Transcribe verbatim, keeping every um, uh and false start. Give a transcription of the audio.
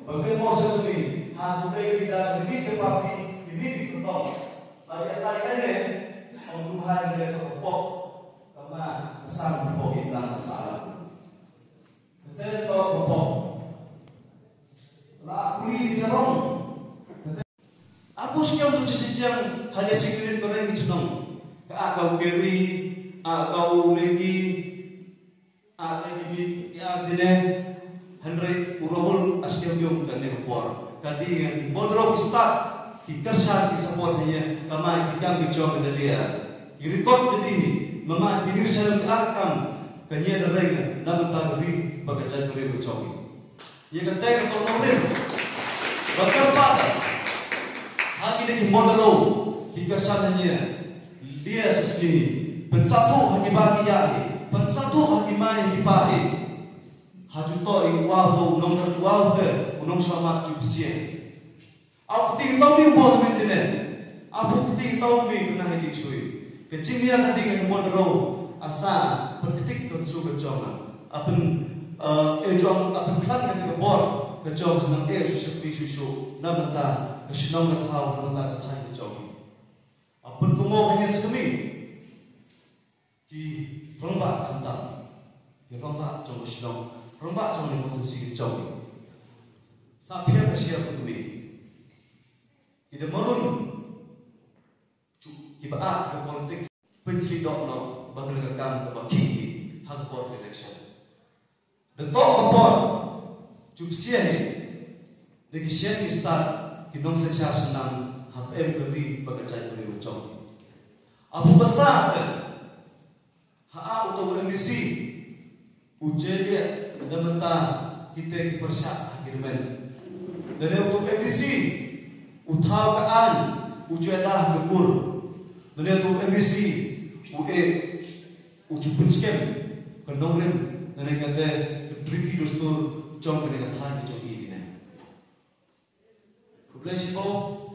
Ba kynmaw sha kami ha khublei ki da kami ki party, kami ki kyrtong. Ba ki atai kane, ong duhai ne ka pop, kama ka sang pop in lang ka sala. Kate to ka pop. La kuli ki jarong. Apu skem tu jisi jang hanya singilin bareng ki chnong. Ka a kau keri, a kau leki, a ka ibi, a dine, hynrei u Rahul a skem yong ka ne por. Ka di ngan ki bodro ki start, ki kyrshan ki support hanya, ka mai ki kam ki jong ka dalia. Ki record ka di, mama ki news channel ka kam, ka nia da reng, na mynta ka ri, ba ka jait ka ri ka jong. Ïa kata ka kong nongrim ba kyrpad ha kine ki model ki kyrshan ha ïa lia sa sini. Pynsatu ha ki ba ki ïa hi, pynsatu ha ki mai ki pa hi. Ha juto i wa to u nong ka wa te u nong sama ju psie. Au kti tau mi mo men tine. Apu kti tau mi kena ha ki chui. Ka jingïa ka ding ka model asa pyrktik ka su ka jong. Apun, eh, e jong, apun klan ka ka bor, ka jong nang e su shakti su su, na mynta ka shnong ka thaw, na mynta ka thai ka jong. Apun kumo ka nyes kami. Ki rongba khamtam. Ki rongba jong ka shnong, rongba jong ni mong si ka jong. Sa pher ka shia kami. Ki da marun. Ki ba ah ka politics pynchri dok no ba ka kam ka ba ki ha ka por election. Da to ka por chup sia hi da ki sien ki start ki nong sa char sanang ha em ka ri ba ka chai ka ri chong. Apu basa ka Ha a uto M D C u jeliat da mynta kite ki pyrshah ha ki rmen. Da ne uto M D C u thaw ka an u jela ha ka kur. Da ne uto M D C u e u chu pynchkem ka nongrim da ne kate ka triti dustur jong ka ne ka thai ka jong i ne. Khublei shibun.